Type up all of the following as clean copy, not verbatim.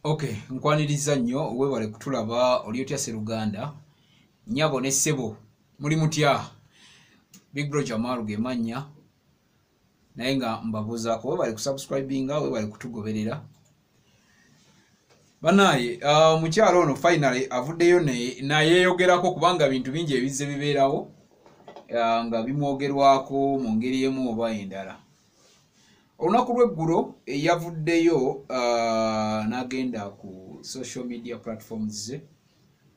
Okay, nkwaniriza nnyo, weebale kutulaba. Oli otya Sseruganda, nnyabo ne ssebo, muli mutya? Big Bro Jamal ge mannya, naye nga mbabuuzaako. Weebale kusubscribinga, weebale kutugoberera. Bannaaye, omukyalo ono finally avuddeyo nayeeyogerako, kubanga bintu bingi ebizze bibeerawo nga bimwogerwako mu ngeri emu oba endala. Olunaku lw'eggulo yavuddeyo n'agenda ku social media platforms ze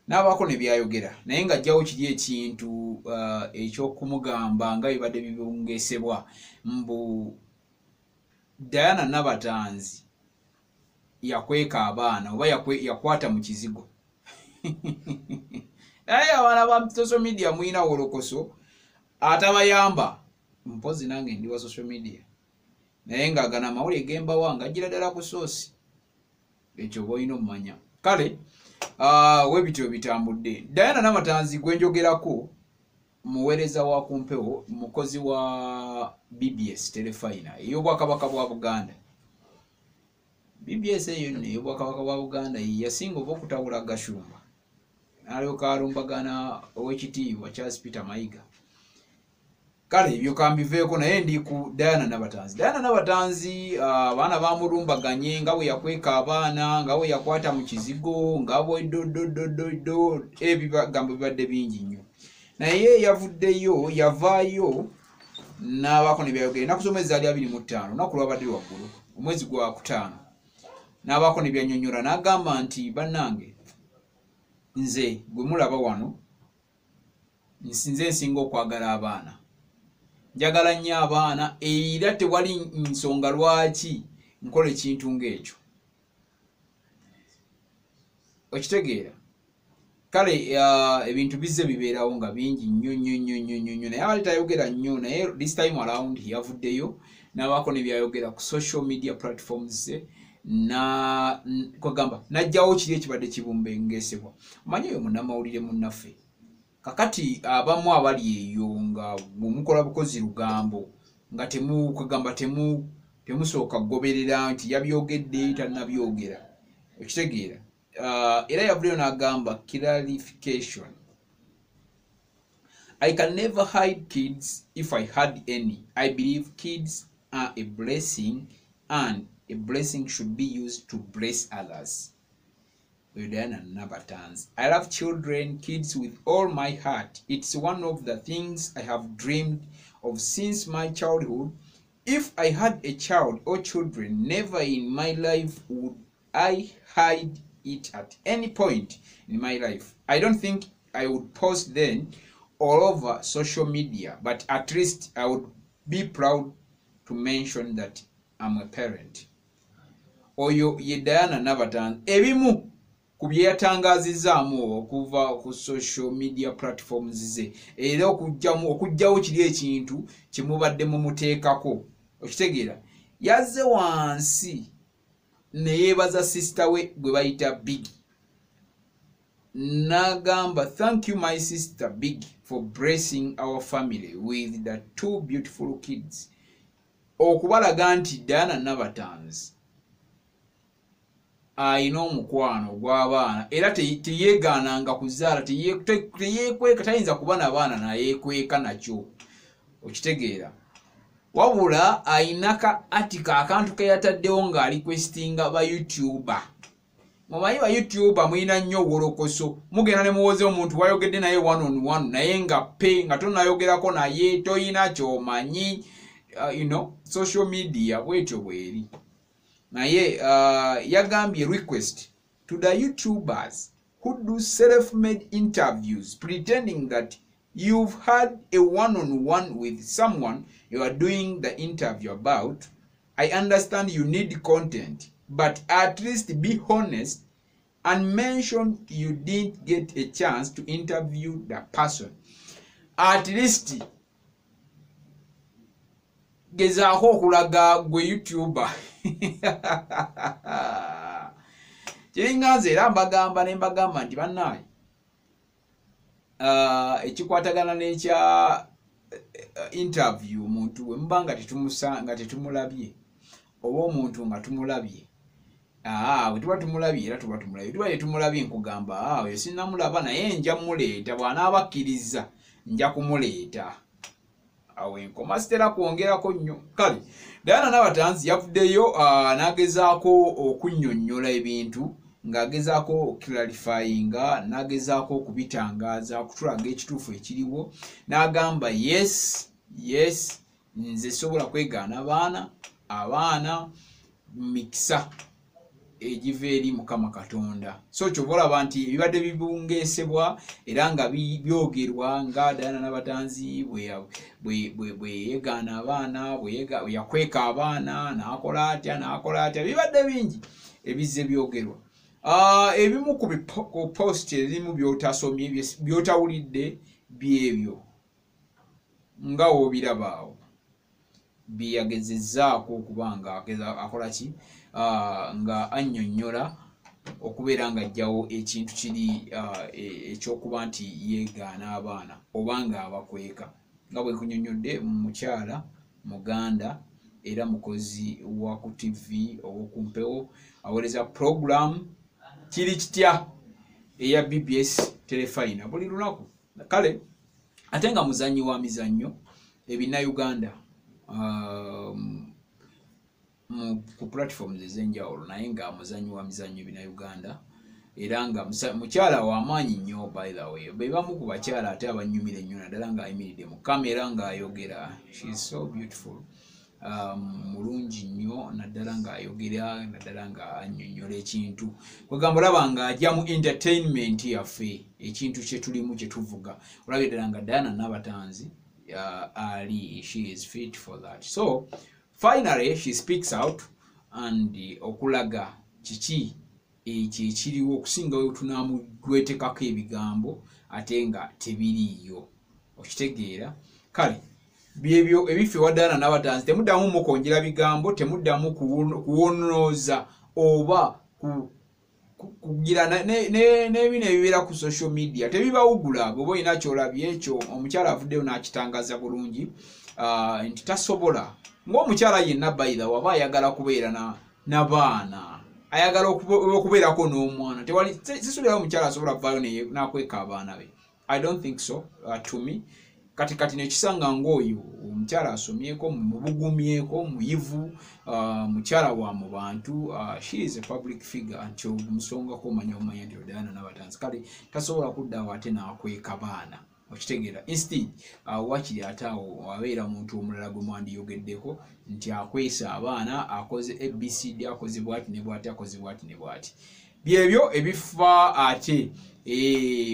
n'abaako ne byayogera, naye ng'ajjawo kiri ekintu ekyokumugamba nga bibadde bibungeesebwa mbu Diana Nabatanzi yakweka abaana oba yakwata mu kizigo. Naye abaana ba social media mulina wolokoso atabayamba. Mpozi nange ndi wa social media, naye ng'agana amawulire gembawa ng'ajjira ddala ku source. Ekyo oba olina omumanya. Kale webityo bitambudde. Diana Nabatanzi gwe njogerako muweereza wa kumpewo, mukozi wa BBS Terefayina ey'Obwakabaka bwa Buganda. BBS eyo nno ey'Obwakabaka bwa Buganda yasinga oba okutawula Gashumba, n'alyoka alumbagana Owekitiibwa Charles Peter Mayiga. Kale ebyo kambiveeko, naye ndi ku Diana Nabatanzi. Diana Nabatanzi, abaana bamulumbaganye nga bwe yakweka abaana, nga bwe yakwata mu kizigo, nga bwe dododododo, ebigambo bibadde bingi nnyo. Naye yavuddeyo, yavaayo n'abaako ne byayogera. Ennaku z'omwezi zaali 25, olunaku lwabadde waggulu, omwezi gwa kutaano, n'abaako ne byannyonnyola n'agamba nti, "Bannange, nze gwe mulaba wano, nze nsinga okwagala abaana, njagala nnyo abaana, era tewali nsonga lwaki nkola ekintu ng'ekyo." Okitegeera? Kale ebintu bizze bibeerawo nga bingi nnyo nnyo nnyo nnyo nnyo nnyo, naye abali tayogera nnyo. Naye this time around yavuddeyo n'abaako ne byayogera ku social media platforms ze, na kwagamba n'ajjawo kiri ekibadde kibumbengesebwa. Omanyi oyo munnamawulire munnaffe. Kakati abamu abali eyo nga bwemukola bukozi lugambo, nga temukwegamba temusooka kugoberera nti yabyogedde tannabyogera. Okitegeera? Era yavuddeyo n'agamba, "Clarification: I can never hide kids if I had any. I believe kids are a blessing and a blessing should be used to bless others." Oyo Diana Nabatanzi. "I love children, kids, with all my heart. It's one of the things I have dreamed of since my childhood. If I had a child or children, never in my life would I hide it at any point in my life. I don't think I would post them all over social media, but at least I would be proud to mention that I'm a parent." Oyo ye Diana Nabatanzi. Ebimu ku bye yatangazizzaamu okuva ku social media platforms ze, era okuggyawo kiri ekintu kyemubadde mumuteekako. Okitegeera? Yazze wansi ne yeebaza sister we gwe bayita Big, n'agamba, "Thank you, my sister Big, for blessing our family with the two beautiful kids." Okubalaga nti Diana Nabatanzi ayina omukwano ogw'abaana, era teyeegaananga kuzaala, teyeekweka, tayinza kuba nabaana nayeekweka nakyo. Okitegeera? Wabula ayina ka atika akantu ke yataddewo ng'ali kwesitinga ba YouTuber. Mumanyi ba YouTuber mulina nnyo wolokoso, mugenda ne muwoza omuntu wayogedde naye one on one, naye nga pe nga tonayogerako naye toyina kyomanyi. Social media bwetyo bweri. Naye yagambye, "Request to the YouTubers who do self-made interviews pretending that you've had a one-on-one with someone you are doing the interview about. I understand you need content, but at least be honest and mention you didn't get a chance to interview the person. At least gezaako okulaga gwe YouTuber." Kiringa nze era mbagamba ne mbagamba nti bannaaye, ekikwatagana n'ekya interview, omuntu bwe muba nga tetumulabye oba omuntu nga tumulabye, Bwe tuba tumulabye era tuba tumulabye, tuba tetumulabye nkugamba oyo sinnamulaba, naye nja muleeta, bw'anaaba akkiriza nja kumuleeta. Awo enkoma sitera kwongerako nnyo. Kale Diana Nabatanzi yavuddeyo n'agezaako okunnyonnyola ebintu, ng'agezaako clarifyinga, n'agezaako okubitangaaza, okutulaga ekituufu ekiriwo, n'agamba yes, yes, nze sobola kwegaana baana, abaana mikisa egiva eri Mukama Katonda. So kyova olaba nti ebibadde bibungeesebwa era nga byogerwa nga Diana Nabatanzi bwe yeegaana abaana, bwe yakweka abaana, n'akola atya n'akola atya, bibadde bingi ebizze byogerwa. Ebimu ku post ebimu by'otasomye, by'otawulidde, byebyo nga w'obiraba awo bye yagezezzaako okuba nga akola ki, nga annyonnyola okubeera ng'aggyawo ekintu kiri ekyokuba nti yeegaana abaana oba ng'abakweka. Nga bwe nkunnyonnyodde, mukyala Muganda era mukozi wa ku TV ow'okumpewo, aweereza program Kiri Kitya eya BBS Terefayina buli lunaku. Kale ate nga muzannyi wa mizannyo ebinnauganda ku platforms ez'enjawulo, naye nga muzannyi wa mizannyo ebinnauganda era nga mukyala w'amaanyi nnyo. By the way, be bamu ku bakyala ate abanyumira ennyo, naddala ng'ayimiridde mu kamera ng'ayogera. She is so beautiful, mulungi nnyo, naddala ng'ayogera, naddala ng'annyonnyola ekintu. Kwegamba olaba ng'ajja mu entertainment yaffe, ekintu kye tulimu kye tuvuga, olabye ddala nga Diana Nabatanzi ali, she is fit for that. So finally she speaks out and okulaga kiki ekyo ekiriwo, okusinga we tunaamugwetekako ebigambo ate nga tebiriiyo. Okitegeera? Kale byebyo ebifa ewa Diana Nabatanzi. Temuddamu mukonjera bigambo, temuddamu kuwonooza oba kugira n'ebino ebibeera ku social media tebibawugula. Bw'oba olina kyolabye ekyo, omukyala avuddeyo n'akitangaza bulungi nti tasobola, ng'omukyala yenna bayira waba ayagala kubeera n'abaana, ayagala okubeerako n'omwana, tewali sisuubirayo omukyala asobola kuvaayo n'akweka abaana be. I don't think so, to me. Kati kati nekisanga ng'oyo omukyala asomyeko, mubugumyeko, muyivu, mukyala wa mu bantu, she is a public figure, nti omusongako omanya omanya nti Diana Nabatanzi kale tasobola kuddawo ate n'akweka baana. Okitegeera? Instead wakiri ate awo abeera muntu omulala gwe mwandiyogeddeko nti akwesa abaana, akoze ABCD, akoze bwati ne bwati, akoze bwati ne bwati. Byebyo ebifa ate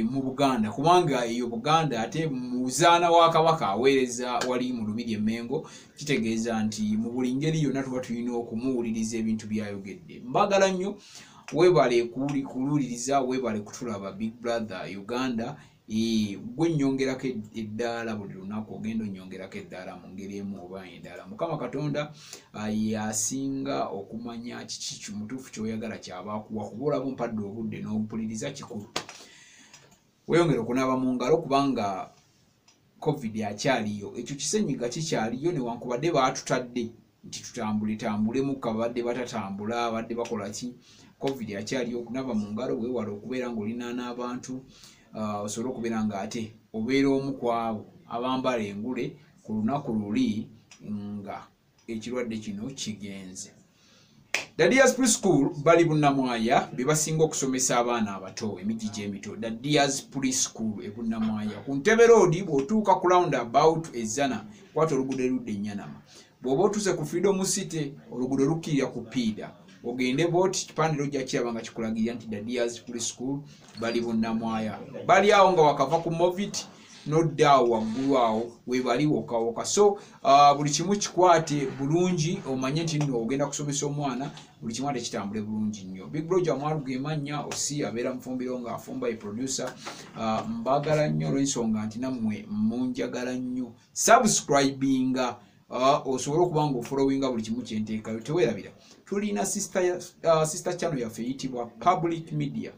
mu Buganda, kubanga eyo Buganda ate muzaana wa Kabaka aweereza wali mu Lubiri Emmengo, kitegeeza nti mu buli ngeri yonna tuba tulina okumuwuliriza ebintu byayogedde. Mbagala nnyo, weebale kuwuliriza, weebale kutulaba. Big Brother Uganda, gwe nnyongerako eddaala buli lunaku, ogenda onnyongerako eddaala mu ngeri emu oba endala. Mukama Katonda yasinga okumanya kiki mutuufu ky'oyagala kyaba akuwa, kuba olaba ompadde obudde n'ompuliriza, kikulu. Weeyongere okunaaba mu ngalo kubanga COVID akyaliyo, ekyo kisenyiga kikyaliyo, newankubadde baatutadde nti tutambule tambulemu, babadde batatambula, badde bakola ki, COVID akyaliyo. Okunaaba mu ngalo, weewale okubeera ng'olinaana abantu, osobola okubeera ng'ate obeera omu ku abo abambala engule ku lunaku luli nga ekirwadde kino kigenze. Dadias Preschool bali Bunnamwaya, be basinga okusomesa abaana abato emigigi emito. Dadias Preschool e Bunnamwaya ku Ntebe Road, bw'otuuka ku round about Ezzana, kwata oluguudo erudda Ennyanama. Bw'oba otuuse ku Freedom City, oluguudo lukkirira ku Piida, ogende bwoti, kipande ojja kiraba nga kikulagirira nti Dadias Preschool bali Bunnamwaya, bali awo nga wakava ku Movit nodda awo waggulu awo webali wokawoka. So buli kimu kikwate bulungi, omanye nti nno ogenda kusomesa omwana, buli kimu ate kitambule bulungi nnyo. Big Bro Jamwaluga emanya osi abeera mufumbiro ng'afumba, ye producer. Mbagala nnyo olw'ensonga nti nammwe munjagala nnyo. Subscribinga osobole okuba nga ofollowinga buli kimu kyenteekayo. Teweerabira tulina sister channel yaffe eyitibwa Public Media.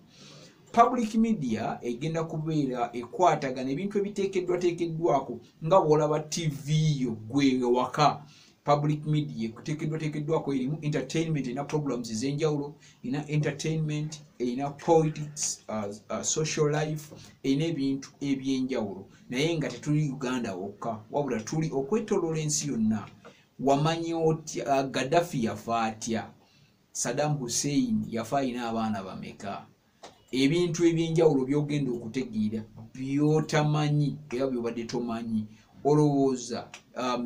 Public Media egenda kubeera ekwatagana ebintu ebiteekeddwa teekeddwako nga bw'olaba TV yo gwe waka. Public media ekuteekeddwa teekeddwako erimu entertainment, erina programs ez'enjawulo, erina entertainment, erina politics, social life, erina ebintu ebyenjawulo. Naye nga tetuli Uganda wokka, wabula tuli okwetoloola ensi yonna. Wamanya otya Gaddafi yafa atya? Saddam Hussein yafa alina abaana bameka? Ebintu ebyenjawulo byogenda okutegeera byotamanyi era byobadde tomanyi. Olowooza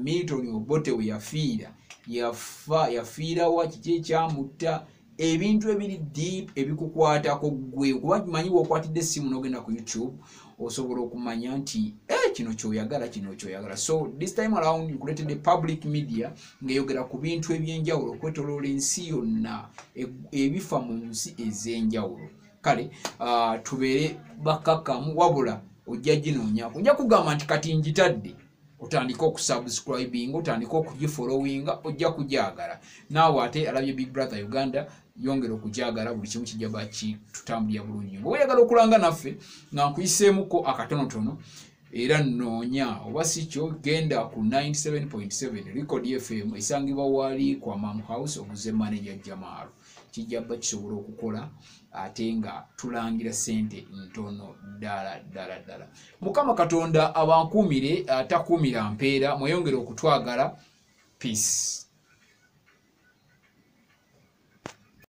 Milton Obote we yafiira, yafa yafiirawa? Kiki ekyamutta? Ebintu ebiri deep ebikukwatako ggwe, kuba manyi bwokwatidde essimu n'ogenda ku YouTube osobola okumanya nti kino kyoyagala, kino kyoyagala. So this time around nkuleetedde public media ng'eyogera ku bintu ebyenjawulo okwetoloola ensi yonna, ebifa mu nsi ez'enjawulo. Kale tubeere bakkakkamu, wabula ojja ginoonyako. Nja kugamba nti kati ngitadde, otandike okusubscribinga, otandike okugifollowinga, ojja kugyagala. Naawe ate alabye Big Brother Uganda, yongera okugyagala. Buli kimu kijja ba kitutambulira bulungi. Nga oyagala okulanga naffe, nga nkuyiseemuko akatonotono, era nnoonya, oba si kyo genda ku 97.7 Record FM esangibwa wali kwa Mam House, oguze manager Jamaalo, kijja bba kisobola okukola ate nga tulangira sente ntono ddala ddala ddala. Mukama Katonda abankuumire, atakuumira mpeera. Mweyongere okutwagala. Peace.